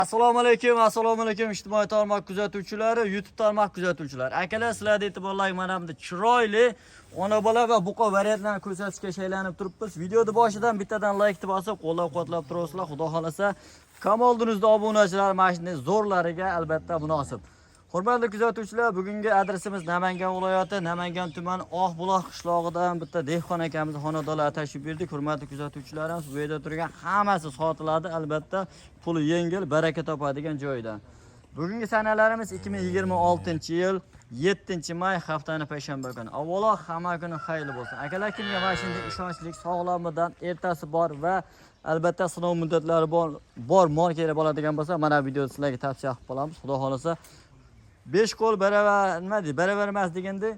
Assalomu alaykum, assalomu alaykum ijtimoiy tarmoq kuzatuvchilari, YouTube tarmoq kuzatuvchilari. Akalar, sizlarga e'tiborli mana bunda chiroyli ona bola va buqa variantlarini ko'rsatishga shaylanib turibmiz. Videoni boshidan bittadan like bosib, qo'llab-quvvatlab turasizlar. Xudo xolasa, Kamoldinizda obunachilar mana shunday zo'rlariga albatta munosib. Hurmatli kuzatuvchilar, bugungi adresimiz Namangan viloyati, Namangan tumani Oqbuloq qishlog'idan bitta dehqon akamiz xonadonlarga tashrif buyurdik. Hurmatli kuzatuvchilarimiz, bu yerda turgan hammasi sotiladi, albatta puli yengil, baraka topadigan joyda. Bugungi sanalarimiz 2026-yil 7-may, haftani payshanba kuni. Avvalo hamma kuni xayrli bo'lsin. Akalar, kimga mana shunday ishonchlik, sog'lamidan ertasi bor va albatta sinov muddatlari bor mol kerak bo'ladigan bo'lsa, mana bu videoni sizlarga tavsiya qilib qolamiz. Xudo xolasa 5 qo'l baravar, nima deydi, baravar emas deganda,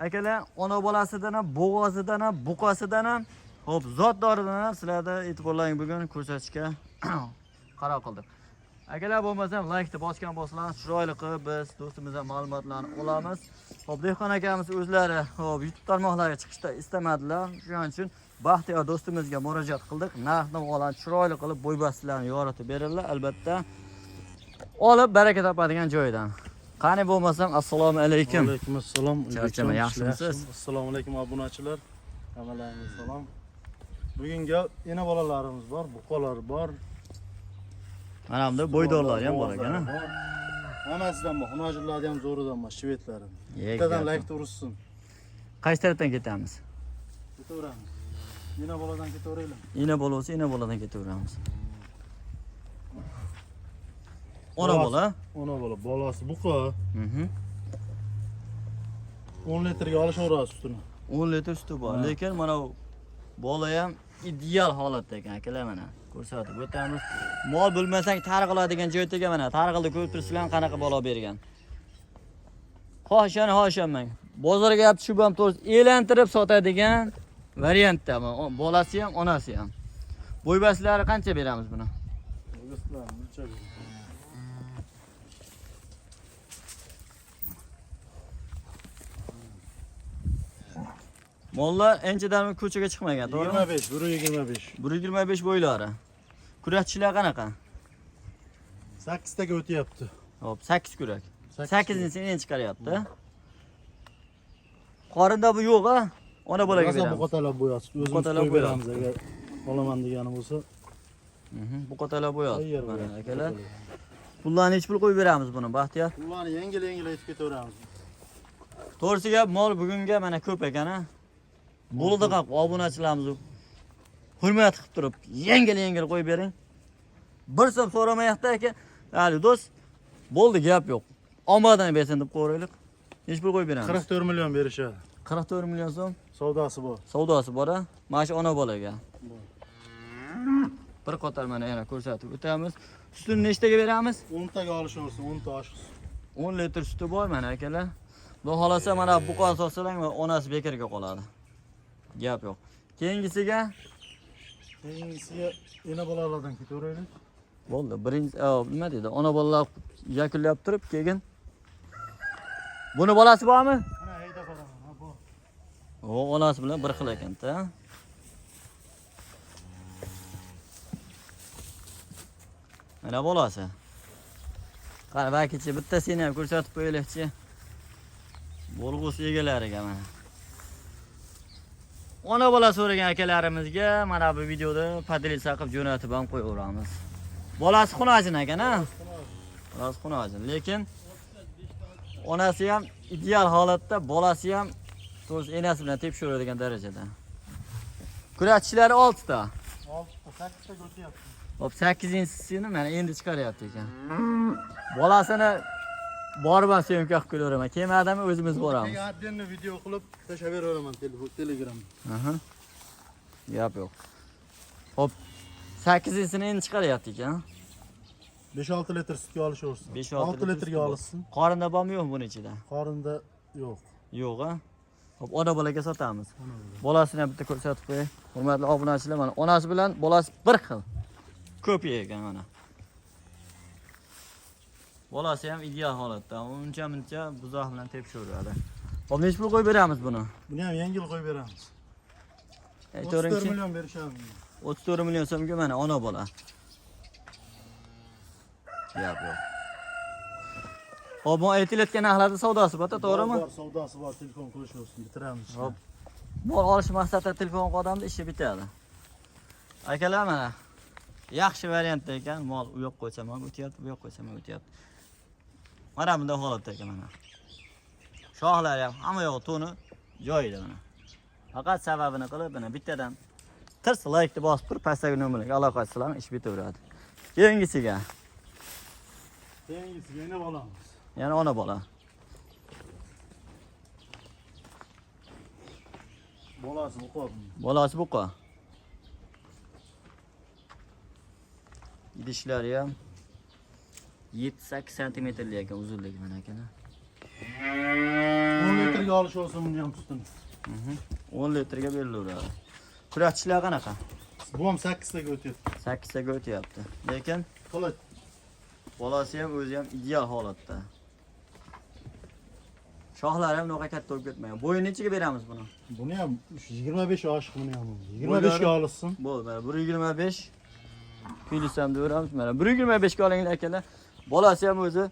akalar, ona bolasidan ham, bo'g'ozidan ham, buqasidan ham, hop, zotdoridan ham sizlarda e'tiborlaring bugun ko'rsatishga qaror qildik. Akalar, bo'lmasam laykni bosgan bo'lsalar, chiroyli qilib biz do'stimizdan ma'lumotlarni olamiz. Hop, dehqon akamiz o'zlari hop YouTube tarmoqlariga chiqishda istamadilar. Shuning uchun Baxtiyor do'stimizga murojaat qildik. Narx navolarni chiroyli qilib bo'ybastilarni yoritib berildi. Albatta olib baraka topadigan joydan. Qani bo'lmasam assalomu alaykum. Alaykum assalom. Charchama, yaxshimisiz? Assalomu alaykum obunachilar. Hammalaringizga salom. Bugungi ena bolalarimiz bor, buqalar bor. Mana bunda bo'ydorlar ham bor ekan, ha? Bor. Hammasidan bor. Hunajirlarni ham zo'ridan bor, shvedlari. Ye, Bittadan gap. like urishsin. Qaysi tarafdan ketamiz? Ketaveramiz. Ena boladan ketaveraylik. Ina bola bo'lsa, ina boladan ketaveramiz. Ona bola. Ona bola, bolasi buqa. 10 litrga olishaveradi sutini. 10 litr suti bor. Ha. Lekin mana bu bola ham ideal holatda ekan, akalar, mana ko'rsatib o'tamiz. Mol bilmasang targ'iladigan joyda mana targ'ilni ko'rib turibsizlar, qanaqa bola bergan. Hoshani hoshanmang. Bozorga olib tushib ham to'g'risi elantirib sotadigan variantda bu. Bolasi ham, onasi ham. Bo'ybaslari qancha beramiz buni? O'zbekiston necha? Mollar anchadan ko'chaga chiqmagan, to'g'rimi? 25, 1.25. 1.25 bo'ylari. Kurakchilar qanaqa? 8 taga o'tyapti. Hop, 8 kurak. Sakkiz 8-chisini endi chiqaryapti. Qorinda bu yo'q, a? Ona bolaga Rosa beramiz. buqatalab bo'yasiz. O'zimiz Buqatalab qo'yib beramiz agar olaman degani bo'lsa. Buqatalab bo'yadi. Tayyor Mana bo'ladi. akalar. Pullarni nechi pul qo'yib beramiz buni, Baxtiyor? Pullarni yengil yengil aytib ketaveramiz. To'g'risi gap, mol bugunga mana ko'p ekan, a? Bo'ldi qap obunachilarimiz hurmat qilib turib, yengil yengil qo'yib bering. Bir so'm so'ramayapti aka. Hali do'st, bo'ldi, gap yo'q. Omadini bersin deb qo'yaylik. Nechi pul qo'yib beramiz? 44 million berishadi. 44 million so'm Savdosi bor. savdosi bor, a? Mana shu ona bolaga. Bor. Bir qator mana yana ko'rsatib o'tamiz. Sutini nechtaga beramiz? 10 taga olishaversin, 10 ta oshiq. 10 litr suti bor mana akalar. Xudo xolasa mana buqa sotsalang va onasi bekorga qoladi. Gap yo'q. Keyingisiga Keyingisiga ena bolalardan ketaveraylik. bo'ldi. Birinchi nima deydi? Ona bolalar yakunlab turib, keyin buni bolasi bormi? Mana haydab boraman, ha bor. O, onasi bilan bir xil ekan-da. Mana bolasi. Qani bakichi bitta seni ham ko'rsatib qo'yaylikchi. Bo'lg'usi egalariga mana. Ona bola so'ragan akalarimizga mana bu videoda podelitsa qilib jo'natib ham qo'yaveramiz. Bolasi xunajin ekan, ha? Bolasi xunajin, lekin onasi ham ideal holatda, bolasi ham to'g'risi enasi bilan tepishaveradigan darajada. Kurakchishlari 6 ta. 6 ta, 8 taga o'tyapti. Hop, 8-chisini mana endi chiqaryapti ekan. Bolasini borib ham syomka qilib kelaveraman. Kelmadimi o'zimiz boramiz. Keyin отдельно video qilib tashlab beraveraman Telegramda. Aha. Gap yo'q. Hop, 8-chisini endi chiqaryapti ekan. 5-6 litr sutga olishaversin. 5-6 6 litr litrga suti bor. olishsin. Qorinda bormi yo'qmi buni ichida? Qorinda yo'q. Yo'q, a? Hop, ona bolaga sotamiz. Bolasini ham bitta ko'rsatib qo'yay. Hurmatli obunachilar, mana onasi bilan bolasi bir xil. Ko'p ekan mana. Bolasi ham ideal holatda. Uncha muncha buzoq bilan tepishaveradi. Hop, nechi pul qo'yib beramiz buni? Buni ham yengil qo'yib beramiz. 34 Aytavering-chi. million berishadi. 34 million so'mga mana ona bola. Gap yo'q. Hop, bu aytilayotgan narxlarda savdosi bor, to'g'rimi? Bor, savdosi bor, telefon qilishaversin, bitiramiz. Hop. Mol olish maqsadida telefon qilib ishi bitadi. Akalar mana yaxshi variantda ekan, mol u yoqqa qo'ysam ham o'tyapti, bu yoqqa qo'ysam ham o'tyapti. Mana bunday holatda ekan mana. Shoxlari ham hamma yo'q to'ni joyida mana. Faqat sababini qilib mana bittadan tirs like bosib turib pastdagi nomerga aloqa qilsanglar ish bitaveradi. Keyingisiga Keyingisiga ena bolamiz. yana ona bola. Bolasi buqa. Bolasi buqa. Idishlari ham 7-8 santimetrlik ekan uzunligi mana akalar. 10 litrga olish olsin buni ham sutini. 10 litrga berilaveradi. Kurashchilar qanaqa? Bu ham 8 taga o'tyapti. 8 taga o'tyapti. Lekin Qilich. bolasi ham o'zi ham ideal holatda. Shoxlari ham unaqa katta bo'lib ketmagan. Bo'yini nechiga beramiz buni? Buni ham 25 oshiq buni ham. 25 ga olishsin. Bo'ldi, mana 1.25 kilosi ham beramiz. Mana 1.25 ga olinglar akalar. Bolasi ham o'zi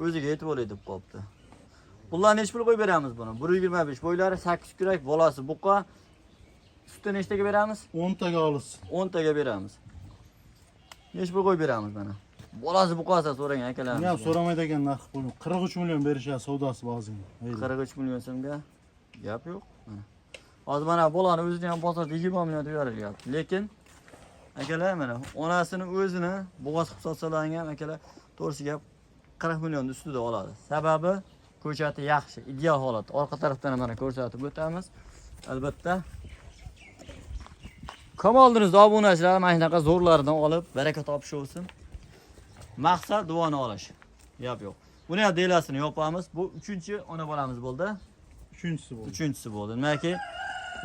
o'ziga yetib olay deb qolibdi. Bunlar nechi pul qo'yib beramiz buni? 1.25 bo'ylari 8 kurak, bolasi buqa. Sutini nechtaga beramiz? 10 taga olishsin. 10 taga beramiz. Nechi pul qo'yib beramiz mana? Bolasi buqasa so'rang akalar. Buni ham so'ramaydigan narx buni. 43 million berishadi savdosi bor ozgina. 43 million so'mga gap yo'q. Mana. Hozir mana bolani o'zini ham bozorda 20 million deb berilyapti. Lekin akalar mana onasini o'zini bo'g'oz qilib sotsalaring ham akalar to'g'risi gap 40 million ustida oladi. Sababi ko'chati yaxshi, ideal holat. Orqa tarafdan ham mana ko'rsatib o'tamiz. Albatta Kamoldingiz obunachilar mana shunaqa zo'rlaridan olib baraka topish olsin. Maqsad duoni olish. Gap yo'q. Buni ham delasini yopamiz. Bu 3-ona bolamiz bo'ldi. Uchinchisi bo'ldi. Uchinchisi bo'ldi. Nimaki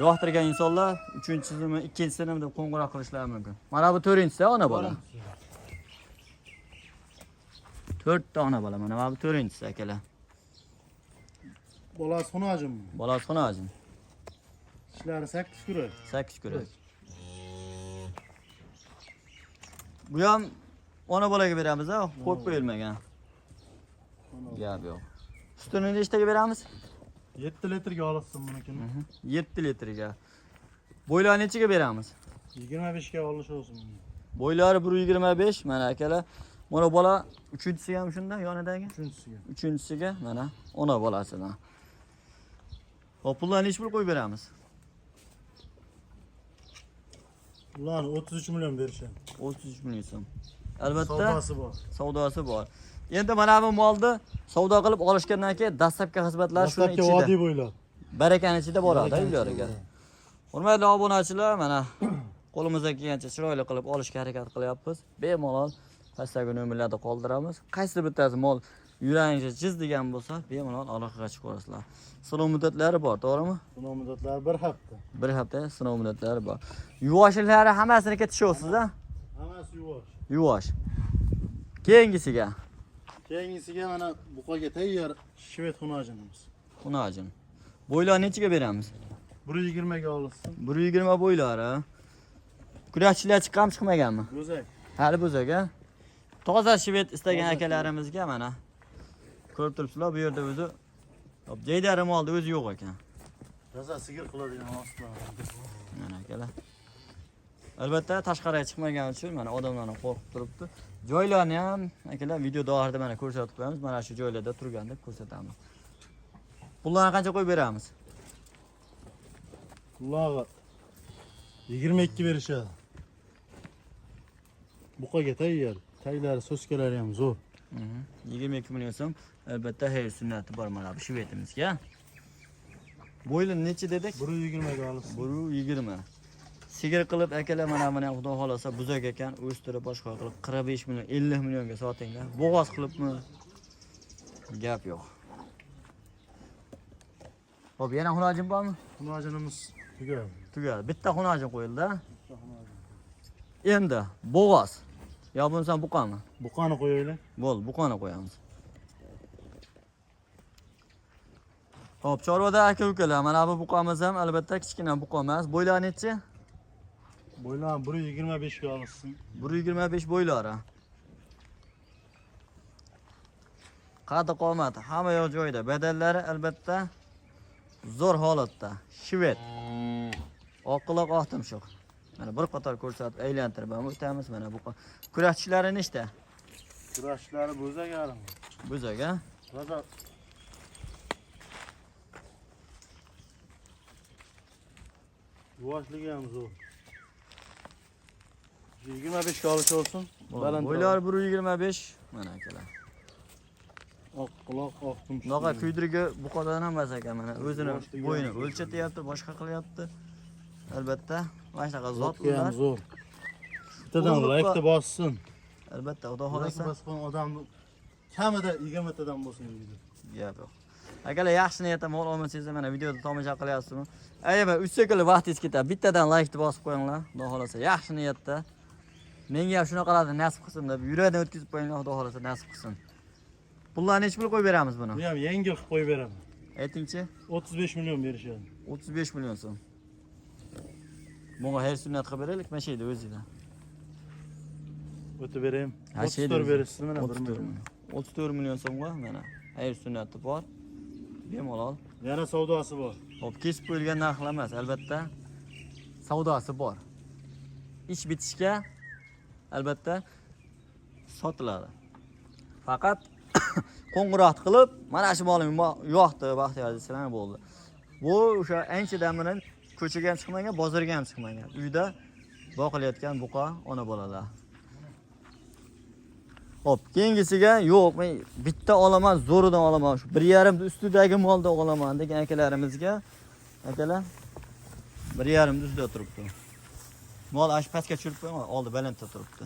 yoqtirgan insonlar uchinchisini, ikkinchisini deb qo'ng'iroq qilishlari mumkin. Mana bu to'rtinchisi ona bola. To'rtta ona bola mana bu to'rtinchisi akalar. Bolasi xunajim. Bolasi xunajim. Tishlari 8 kurak. 8 kurak. Bu ham ona bolaga beramiz, ha, qo'yib qo'yilmagan. Gap yo'q. Sutini nechtaga beramiz? 7 litrga olishsin bunikini. 7 litrga. Bo'ylarini nechiga beramiz? 25 ga olish olsin buni. Bo'ylari 1.25 mana akalar. Mana bola uchinchisi ham shundan yonidagi. Uchinchisiga. Uchinchisiga mana ona bolasidan. Hop, pullarni nechi pul qo'yib beramiz? Ularni 33 million berishadi. 33 million so'm. Albatta Savdosi bor. savdosi bor. Endi mana bu molni savdo qilib olishgandan keyin dastlabki xizmatlar shuni Dastlabki ichida. vodiy bo'ylab. Barakani ichida boradi Barakani ichida uylariga. boradi. Hurmatli obunachilar, mana qo'limizdan kelgancha chiroyli qilib olishga harakat qilyapmiz. Bemalol pastdagi nomerlarda qoldiramiz. Qaysi bittasi mol yuragingizga jiz degan bo'lsa, bemalol aloqaga chiqaverasizlar. Sinov muddatlari bor, to'g'rimi? Sinov muddatlari bir hafta. Bir hafta sinov muddatlari bor. Yuvoshlari hammasiniki tishovsiz, a? Hammasi yuvosh. Yuvosh. Keyingisiga Keyingisiga mana buqaga tayyor shved xunajinimiz. Xunajin. Bo'ylarni nechiga beramiz? 120 ga olishsin. 120 bo'ylari. Kurashchilar chiqqanmi, chiqmaganmi? Go'zak. Hali bo'zak, a? Toza shved istagan Toza akalarimizga mana ko'rib turibsizlar, bu yerda o'zi hop, jaydari molni o'zi yo'q ekan. Rosa sigir qiladigan ostlar. Mana akalar. Albatta tashqariga chiqmagani uchun mana odamlarni qo'rqib turibdi. Joylarni ham akalar video oxirida mana ko'rsatib qo'yamiz. Mana shu joylarda turgan deb ko'rsatamiz. Pullarni qancha qo'yib beramiz? Ularga 22 berishadi. Buqaga tayyor. Taylari, so'skalari ham zo'r. 22 million so'm. Albatta xeyr sunnati bor mana bu shvedimizga. Bo'yli necha dedik? 120 ga olishsin. 1.20. Sigir qilib akalar mana buni xudo xolasa buzak ekan, o'stirib boshqa qilib 45 million, 50 millionga sotinglar. Bo'g'oz qilibmi? Gap yo'q. Hop, yana xunojin bormi? Xunajinimiz tugadi. Tugadi. Bitta xunojin qo'yildi. Endi bo'g'oz. Yo bo'lmasam buqami? Buqani qo'yaylik. Bo'ldi, buqani qo'yamiz. Hop, chorvada aka ukalar, mana bu buqamiz ham albatta kichkina buqa emas. Bo'ylari nechi? Bo'ylari 125 ga olishsin. 1.25 bo'ylari. Qadi qomati hamma yoq joyida. Badallari albatta zo'r holatda. Shved. Oq quloq, oq tumshuq. Mana bir qator ko'rsatib aylantirib ham o'tamiz. Mana bu kurashchilari nechta? Kurashlari bo'zak yarim. Bo'zak, a? Rosa yuvoshligi ham zo'r. 25 ga olish olsin. Baland. Bo'ylari 1.25 mana akalar. Oq quloq, oq tumshuq. Bunaqa kuydirgi buqadan ham emas ekan mana. O'zini Yuvoshligi bo'yini ham zo'r. o'lchatyapti, boshqa qilyapti. Albatta, mana shunaqa zot Zotga ham ular. zo'r. Bittadan Ulug'liqqa- laykni bossin. Albatta, Xudo Like xohlasa. bosgan odamni kamida 20 tadan bo'lsin deydi. Gap yo'q. Akalar, yaxshi niyatda mol olmasangiz mana videoda tomosha qilyapsizmi? Ayama 3 sekund vaqtingiz ketadi. Bittadan laykni bosib qo'yinglar. Xudo xohlasa yaxshi niyatda. Menga ham shunaqalarni nasib qilsin deb yurakdan o'tkazib qo'yinglar, Xudo xohlasa nasib qilsin. Pullarni nechi pul qo'yib beramiz buni? Bu ham yengil qilib qo'yib beraman. Aytingchi, 35 million berishadi. 35 million so'm. Bunga her sunnat qilib beraylik, mana shu yerda o'zida. O'tib berayim. Ha, shu yerda 34 o'zi. berishsin mana 1 34 million. million. 34 million so'mga mana xayr sunnati bor. Bemalol. Yana savdosi bor. Hop, kesib qo'yilgan narxlar emas, albatta. Savdosi bor. Ish bitishga albatta sotiladi. Faqat qo'ng'iroq qilib, mana shu molim yo'qdi, Baxtiyor desalar bo'ldi. Bu o'sha anchadan beri ko'chaga ham chiqmagan, bozorga ham chiqmagan. Uyda boqilayotgan buqa ona bolalar. Hop, keyingisiga yo'q, men bitta olaman, zo'ridan olaman, shu 1.5 ustidagi molni olaman degan akalarimizga, akalar 1.5 ustida turibdi. Mol ash pastga tushirib qo'ying, oldi balandda turibdi.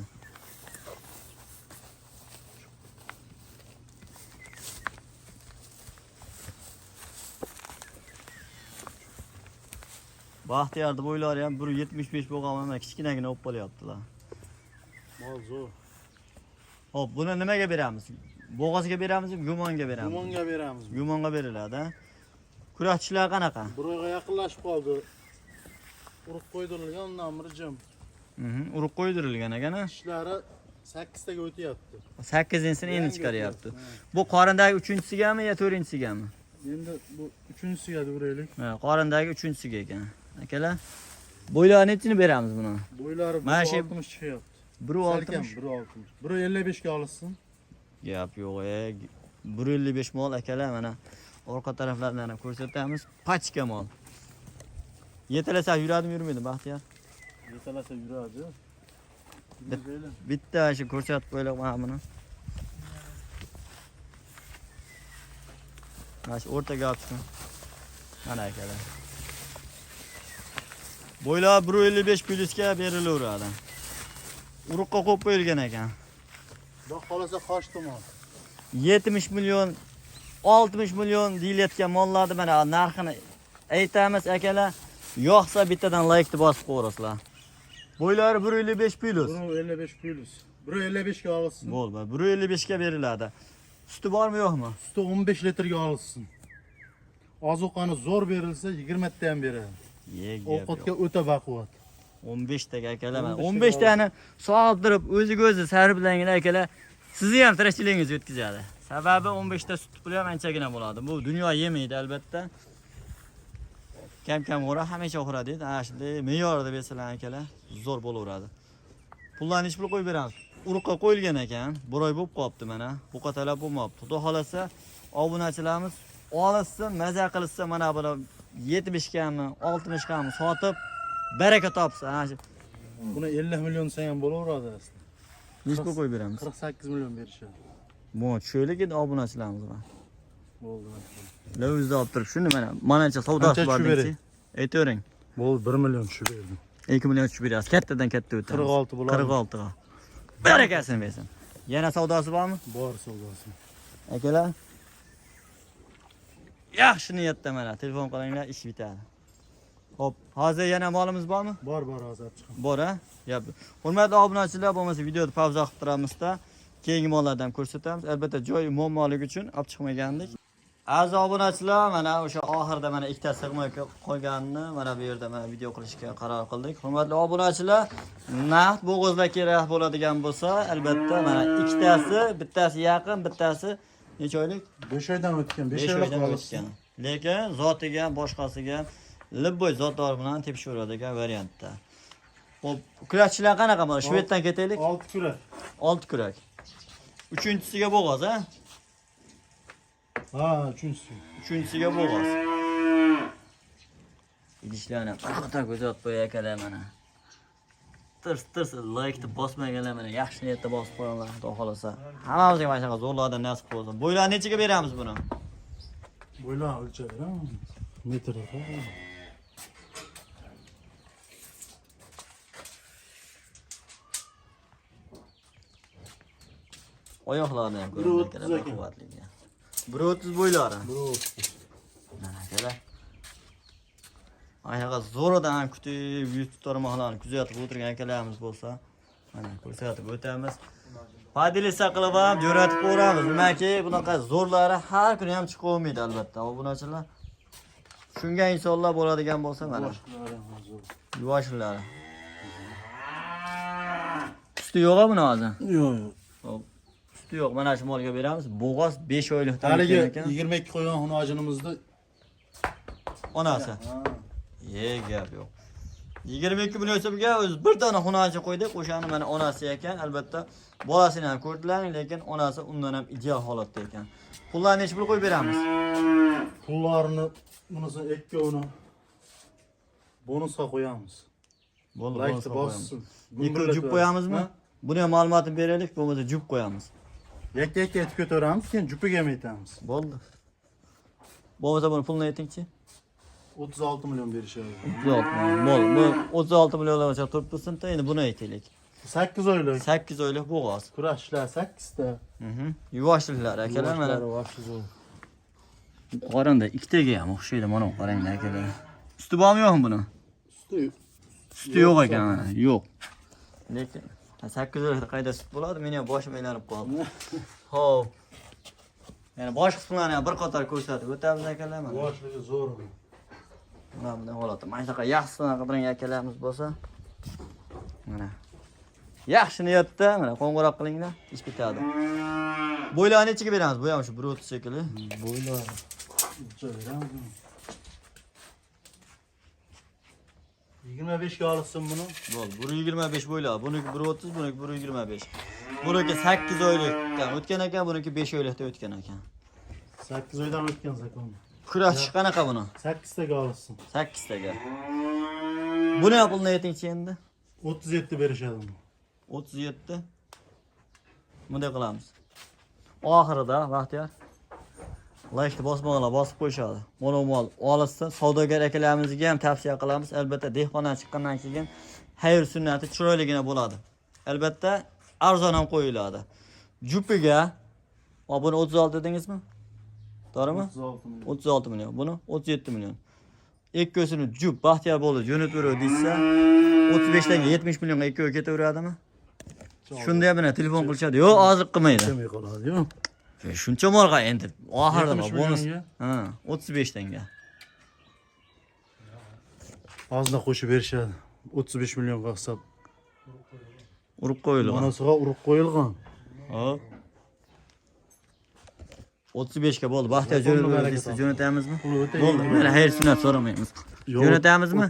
Baxtiyorni bo'ylari ham 1.75 bo'lgan, mana kichkinagina bo'lib qolyaptilar. Mol zo'r. Hop, buni nimaga beramiz? Bo'g'ozga beramizmi, gumonga beramiz? Gumonga beramiz. Gumonga beriladi. A? Kurashchilar qanaqa? Bir oyga yaqinlashib qoldi. Urug' qo'ydirilgan, undan biri jim. Urug' qo'ydirilgan ekan, a? Tishlari 8 taga o'tyapti. 8-chisini endi Yangi chiqaryapti. o'tyapti, Bu qorindagi 3-chisigami yo 4-chisigami? Endi bu uchinchisiga uraylik. Ha, qorindagi 3-chisiga ekan. Akalar, bo'ylari nechini beramiz buni? Bo'ylari Mana shu- 1.60 chiqyapti. 1.60. 1.60. 1.55 ga olishsin. Gap yo'q, e. 1.55 mol akalar, mana orqa taraflaridan ham ko'rsatamiz. Pachka mol. Yetalasa yuradimi, yurmaydi Baxtiyor? Yetalasa yuradi. Yurmaydi. Bitta shu ko'rsatib qo'yaylik mana buni. Mana shu o'rtaga olib chiqing. Mana akalar. Bo'ylab 1.55 plyusga berilaveradi. Urug'qa qo'yib qo'yilgan ekan. Xudo xolasa qochdi mol. 70 million, 60 million deyilayotgan mollarni mana narxini aytamiz akalar. Yo'qsa bittadan laykni bosib qo'yasizlar. Bo'ylari 1.55 plyus. 1.55 plyus. 1.55 ga olishsin. Bo'ldi. 1.55 ga beriladi. Suti bormi yo'qmi? Suti 15 litrga olishsin. Ozuqani zo'r berilsa 20 ta ham beradi. Ye, gap Ovqatga yo'q. o'ta baquvvat. 15 taga akalar mana 15 15 tani sog'ib turib o'ziga o'zi sariblangan akalar sizni ham tirikchiligingizni o'tkazadi. Sababi 15 ta sut puli ham anchagina bo'ladi. Bu dunyo yemaydi albatta. Kam-kam o'ra hamisha o'radi deydi. Ana shunday me'yorda bersalar akalar zo'r bo'laveradi. Pullarni nechi pul qo'yib beramiz? Urug'qa qo'yilgan ekan. Bir oy bo'lib qolibdi mana. Buqa talab bo'lmabdi. Xudo xolasa obunachilarimiz olishsin, maza qilishsin mana buni 70 gami, 60 gami sotib baraka topsin. Ana shu Buni 50 million desa ham bo'laveradi aslida. nechi pul qo'yib beramiz? 48 million berishadi. Bu tushaylik endi obunachilarimiz bilan. Bo'ldi. O'zida olib turib shuni mana manancha savdosi Qancha bor tushib deysiz. Aytavering. Bo'ldi, 1 million tushib berdim. 2 million tushib berasiz. Kattadan katta o'tamiz. 46 bo'ladi. 46 ga. Barakasini bersin. Yana savdosi bormi? Bor savdosi. Akalar. Yaxshi niyatda mana telefon qilinglar, ish bitadi. Xo'p, hozir yana molimiz bormi? Bor, bor hozir olib chiqaman. Bor, ha? Gap. Hurmatli obunachilar, bo'lmasa videoni pauza qilib turamizda, keyingi mollarni ham ko'rsatamiz. Albatta joy muammoligi uchun olib chiqmagandik. Aziz obunachilar, mana o'sha oxirida mana ikkita sig'may qolganini mana bu yerda mana video qilishga qaror qildik. Hurmatli obunachilar, naqd bo'g'izlar kerak bo'ladigan bo'lsa, albatta mana ikkitasi, bittasi yaqin, bittasi Necha oylik? 5 oydan o'tgan, 5 5 oylik oydan qolibdi. o'tgan. Lekin zotiga ham, boshqasiga ham libboy zotlar bilan tepishaveradigan variantda. Xo'p, kurakchilar qanaqa mana? Shveddan ketaylik. 6 kurak. 6 kurak. Uchinchisiga bo'g'oz, ha? Ha, uchinchisi. Uchinchisiga bo'g'oz. Idishlarni qanaqa go'zal qo'yar akalar mana. Tirs tirs like bosmaganlar mana yaxshi niyatda bosib qo'yinglar, xudo xolasa. Hammamizga mana shunaqa zo'rlardan nasib bo'lsin. Bo'ylarni nechaga beramiz buni? Bo'ylar o'lchab beramiz. Metrda. Oyoqlarini ham Bir ko'ring o'ttiz akalar, ekan. quvvatligi. 1.30 bo'ylari. 1.30. Mana akalar. Anaqa zo'ridan ham kutib, YouTube tarmoqlarini kuzatib o'tirgan akalarimiz bo'lsa, mana ko'rsatib o'tamiz. Поделиться qilib ham jo'natib qo'yamiz. Nimaki, bunaqa zo'rlari har kuni ham chiqavermaydi albatta. Obunachilar. Shunga insonlar bo'ladigan bo'lsa mana Boshqalari ham zo'r. yuvoshlari. Suti yo'q buni hozir. Yo'q, yo'q. Xo'p. Suti yo'q. Mana shu molga beramiz. Bo'g'oz 5 oylikdan Haligi o'tgan ekan. 22 qo'ygan xunojinimizni Onasi. Ha. Ye gap yo'q. 22 million so'mga o'zi bir dona xunachi qo'ydik. O'shani mana onasi ekan. Albatta bolasini ham ko'rdilar, lekin onasi undan ham ideal holatda ekan. Pullarni necha pul qo'yib beramiz? Pullarini bunisi ikkovini bonusga qo'yamiz. Bo'ldi, Like'ni bonusga qo'yamiz. bossin. Ikki jup qo'yamizmi? Buni ham ma'lumotini beraylik, bo'lmasa jup qo'yamiz. Yakka yakka aytib ko'taramiz, keyin jupiga ham aytamiz. Bo'ldi. Bo'lmasa buni pulini aytingchi. 36 million berishadi. 36 million. Bo'ldi. Bu 36 milliongacha turibdi endi buni aytaylik. 8 oylik. 8 oylik bo'g'oz. Kurashlar 8 ta. Yuvoshliklar akalar mana. Yuvoshlari вообще zo'r. Qarangda ikkitaga ham o'xshaydi mana bu qaranglar akalar. Suti bormi yo'qmi buni? Suti Suti yo'q ekan mana, yo'q. Lekin 8 oylikda qayda sut bo'ladi? Meni ham boshim aylanib qoldi. Xo'p. Yana bosh qismlarini ham bir qator ko'rsatib o'tamiz akalar mana. Yuvoshligi zo'r. Mana bunday holatda. Mana shunaqa yaxshisini qidirgan akalarimiz bo'lsa, mana yaxshi niyatda mana qo'ng'iroq qilinglar, ish bitadi. Bo'ylarni nechaga beramiz? Bu ham shu 1.30 shekilli. Bo'ylari o'lchab beramiz. 25 ga olsin buni. Bo'ldi. 1.25 bo'ylar. Buniki 1.30, buniki 1.25. Buniki 8 oylikdan o'tgan ekan, buniki 5 oylikda o'tgan ekan. 8 oydan o'tgan zakon. Kurash qanaqa buni? 8 taga olsin. 8 taga. Buni ham pulini aytingchi endi. 37 berishadi buni. 37. Bunday qilamiz. Oxirida Baxtiyor like bosmaganlar bosib qo'yishadi. Mo'l mol olishsin. Savdogar akalarimizga ham tavsiya qilamiz. Albatta dehqondan chiqqandan keyin xayr sunnati chiroyligina bo'ladi. Albatta arzon ham qo'yiladi. Jupiga buni 36 dedingizmi? To'g'rimi? 36 million. 36 million. Buni 37 million. Ikkosini jup Baxtiyor bo'ldi, jo'nataveradi desa 35 dan 70 millionga ikkovi ketaveradimi? Shunda ham mana telefon qilishadi. Yo'q, ozib qilmaydi. Qilmay qoladi, yo'q. Shuncha molga endi oxirida 70 bonus. millionga? Ha, 35 tanga. Ozgina qo'shib berishadi. 35 millionga hisob. Urib qo'yilgan. Onasiga urib qo'yilgan. Hop. 35 ga bo'ldi. Baxtiyor Pulni jo'natamiz baraka desa topsin. jo'natamizmi? Puli o'ta Bo'ldi. yengil. Mana xayr sunnat so'ramaymiz. Yo'q, Jo'natamizmi?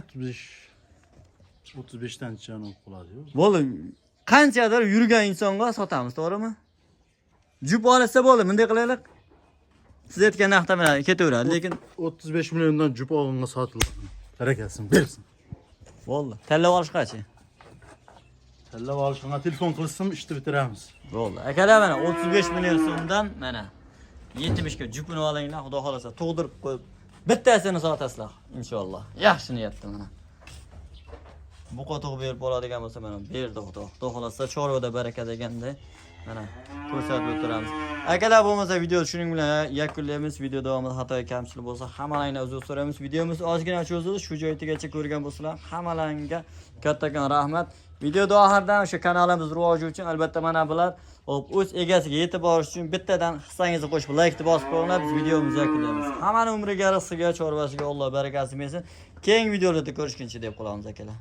35 dan chan olib qoladi, yo'q. Bo'ldi. Qanchadir yurgan insonga sotamiz, to'g'rimi? Jup olsa bo'ldi, bunday qilaylik. Siz aytgan narxda bilan ketaveradi, lekin 35 milliondan jup olganga sotiladi. Barakasini bersin. bo'ldi. Tanlab olish qachi? Tanlab olishga telefon qilsin, ishni bitiramiz. Bo'ldi. Akalar mana 35 million so'mdan mana 70 ga jupini olinglar, xudo xolasa tug'dirib qo'yib bittasini sotasizlar inshaalloh. Yaxshi niyatda mana. Buqa tug'ib berib oladigan bo'lsa mana berdi xudo. Xudo xolasa chorvada baraka deganda mana ko'rsatib o'tiramiz. Akalar bo'lmasa video shuning bilan yakunlaymiz. Video davomida xato kamchilik bo'lsa hammalaringdan uzr so'raymiz. Videomiz ozgina cho'zildi. Shu joygacha ko'rgan bo'lsalar hammalaringga kattakon rahmat. Videoda oxiridan o'sha kanalimiz rivoji uchun albatta mana bular hop o'z egasiga yetib borish uchun bittadan hissangizni qo'shib like bosib qo'yinglar. Biz videomizni yakunlaymiz. Hammani umriga, rizqiga, chorvasiga Alloh barakasini bersin. Keyingi videolarda ko'rishguncha deb qolamiz akalar.